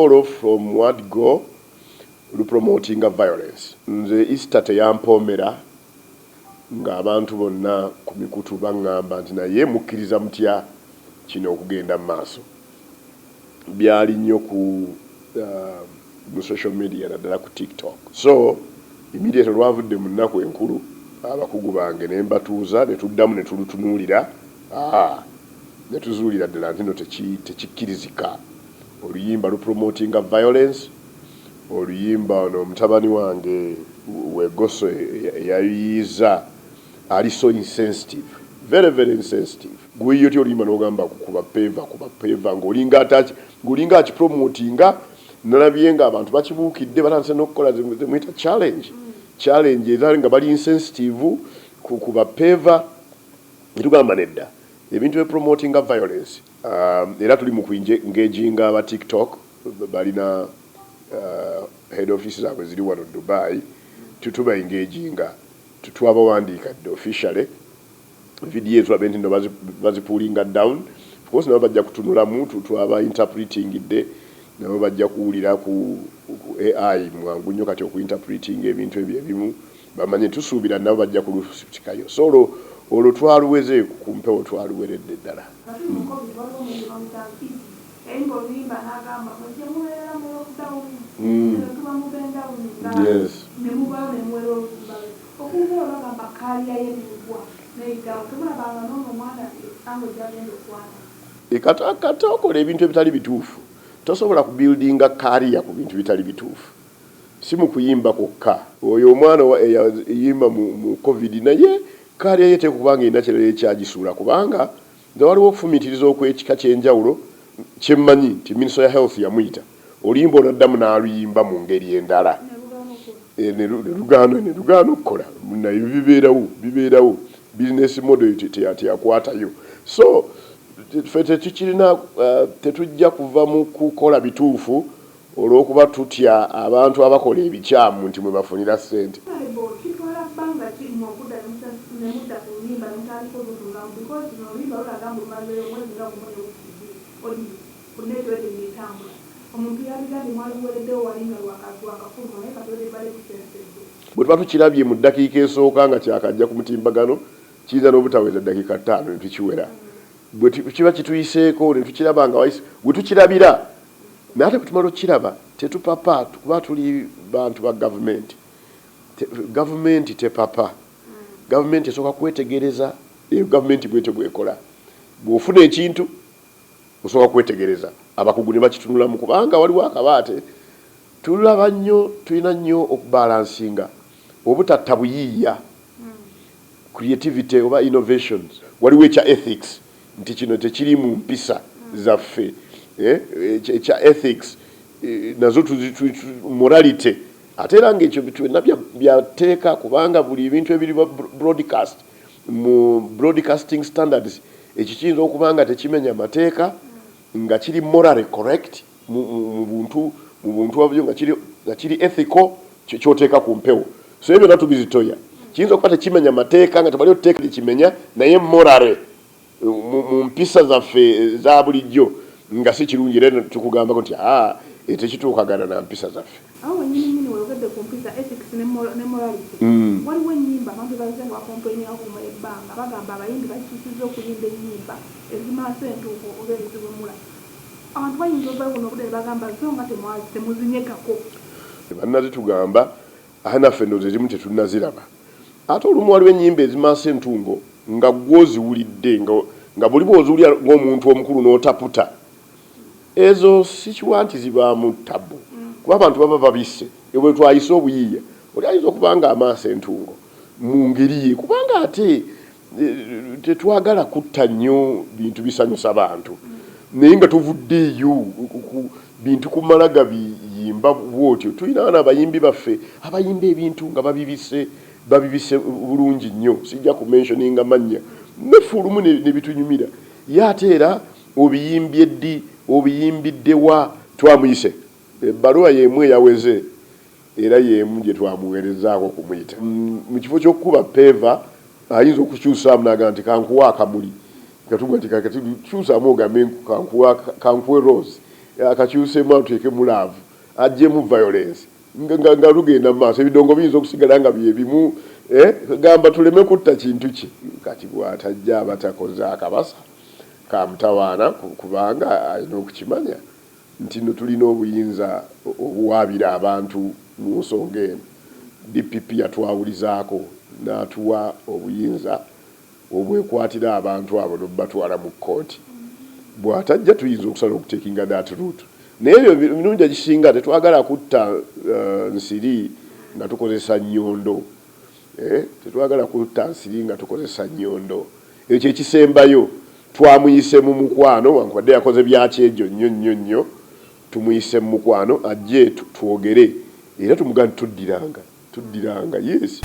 Olwo from word go lupromotinga violence. Nze Easter teyampoomera ng'abantu bonna ku mikutu baŋŋamba nti naye mukkiriza mutya kino okugenda mu maaso. Byali nnyo ku mu social media, naddala ku TikTok. So immediately olwavudde mu nnaku enkulu, abakugu bange ne mbatuuza ne tuddamu ne tulutunuulira, ne tuzuulira ddala nti no tekikkirizika. Oluyimba lupromotinga violence. Oluyimba ono mutabani wange Wegoso eyayiyiza ali so insensitive, very very insensitive. Guyiyo ty oluyimba n'ogamba kuba peva, kuba peva, ng'olinga ataki, ng'olinga akipromotinga. Nalabye nga abantu bakibuukidde, batandise n'okukola zemuyita challenge, challenge era nga bali insensitive kuba peva. Netugamba nedda, ebintu epromotinga violence. Era tuli mu kuengaginga aba TikTok, balina head office zaabwe ziri wano Dubai. Tutuba engaginga, twabawandiika dde officially video, tulabe nti no bazipullinga down. Of course nabo bajja kutunulamu, twaba interpretingidde, nabo bajja kuwulira ku AI mwangu nnyo kati okuinterpretinga ebintu ebyo ebimu bamanye. Tusuubira nabo bajja kulusitikayo. So olwo twaluweze ku mpewo, twaluweredde ddala. Yayimba oluyimba n'agamba mwe mubeera mu lockdown, tuba mu bendown, ne muvaayo ne muwera oluyimba lwe. Okuva olwo bagamba career ye negwa neyitawo, temulabanga n'ono omwana ango gyagenda okwata. Kata okola ebintu ebitali bituufu, tosobola kubuildinga career ku bintu bitali bituufu, si mu kuyimba kwokka. Oyo omwana eyayimba mu COVID, naye career ye teeka kubanga erina kirala ekyagisuula, kubanga nze waliwo okufumiitiriza okw'ekika ky'enjawulo kyemmanyi nti Ministry ya Health yamuyita, oluyimba olwaddamu n'aluyimba mu ngeri endala, ne lugaana okukola. Naye bibeerawo, bibeerawo. Business model teyakwatayo. So ffe tetukirina, tetujja kuva mu kukola bituufu olw'okuba tutya abantu abakola ebikyamu nti mwe bafunira ssente. Kitwala bbanga ki mmwe okudda ne mudda ku luyimba ne mutandika olutunulamu? Because luno oluyimba lulaga mbu lumazeeyo omwezi nga gumu ne wiiki 2 audio ku network ng'etambula. Omuntu yaligambye mwaluwereddewo wali nga lwakafuluma, naye kati already bale busensedde. Bwe tuba tukirabye mu ddakiika esooka nga kyakajja ku mutimbagano, kiyinza n'obutaweza ddakiika 5 ne tukiwera. Bwe kiba kituyiseeko ne tukiraba nga wayise we tukirabira, naye ate bwe tumala okukiraba tetupapa, kuba tuli bantu ba gavumenti. Gavumenti tepapa, gavumenti esooka kwetegereza. Eyo gavumenti bwetyo bwekola. Bw'ofuna ekintu osooka kwetegereza, abakugu ne bakitunulamu, kubanga waliwo akabaate tulaba nnyo, tulina nnyo okubalancinga obutatta buyiiya, creativity oba innovations. Waliwo ekya ethics nti kino tekiri mu mpisa zaffe, ekya ethics, nazo morality. Ate era ngaekyo byonna byateeka, kubanga buli ebintu ebiri broadcast mu broadcasting standards, ekyo kiyinza okuba nga tekimenya mateeka, nga kiri morally correct mu buntu bwabyo, nga kiri ethical kyoteeka ku mpewo. So ebyo byonna tubizitoya. Kiyinza okuba tekimenya mateeka nga tebali otuteeka likimenya, naye morally mu mpisa zaffe za bulijjo nga si kirungi, era tukugambako nti aa tekituukagana na mpisa zaffe. Awo wenyini nyini weyogedde ku mpisa, ethics ne morality. Waliwo ennyimba abantu bazze nga bacomplaininga okumala ebbanga, bagamba abayimbi bakisusiza okuyimba ennyimba ezimaaso entuuko oba eziwemula. Abantu bayinza ovayo buno obudde ne bagamba zo nga temuzinyegako. Bannazitugamba, ate naffe ndowooza ezimu tetunnaziraba. Ate olumu waliwo ennyimba ezimaaso entungo nga gwoziwulidde nga buli bw'oziwulira ng'omuntu omukulu n'otaputa. Ezo sikiwa nti zibaamu tabu, kuba abantu baba babisse bwe twayise obuyiiya. Oli ayinza okuba nga amaaso entungo mu ngeri ye, kubanga ate tetwagala kutta nnyo bintu bisanyusa bantu, naye nga tuvuddeeyo bintu kumala gabiyimba bwotyo. Tulina bano abayimbi baffe abayimba ebintu nga babibise, babibise bulungi nnyo. Sijja kumentioninga mannya, naffe olumu ne bitunyumira. Ye ate era obiyimbye ddi? Obiyimbidde wa? Twamuyise, ebbaluwa y'emu eyaweze era y'emu gye twamuweerezaako okumuyita. Mu kifo ky'okukuba peeva, ayinza okukyusaamu n'agamba nti kankuwa akamuli, nga tuga nti kakati kyusaamu ogambe kankuwe rose. Akakyuseemu atuteekemu love, aggyemu violence nga lugenda mu maaso. Ebidongo biyinza okusigala nga byebimu, eh? Gamba tuleme kutta kintu kye. Kati bw'atajja aba takoze akabasa kamutawaana, kubanga alina okukimanya nti no tulina obuyinza obuwaabira abantu mu nsonga eno. DPP yatwawulizaako n'atuwa obuyinza obwekwatira abantu abo n'obubatwala mu kkooti. Bw'atajja tuyinza okusala okutekinga that route, naye ebyo emirundi egisinga tetwagala kutta nsiri nga tukozesa nnyondo, eh? Tetwagala kutta nsiri nga tukozesa nnyondo. Ekyo ekisembayo twamuyise mu mukwano, wankubadde yakoze byakyejo nnyo nnyo nnyo. Tumuyise mu mukwano ajje twogere, era tumugaa nti tuddiranga, tuddiranga, yes.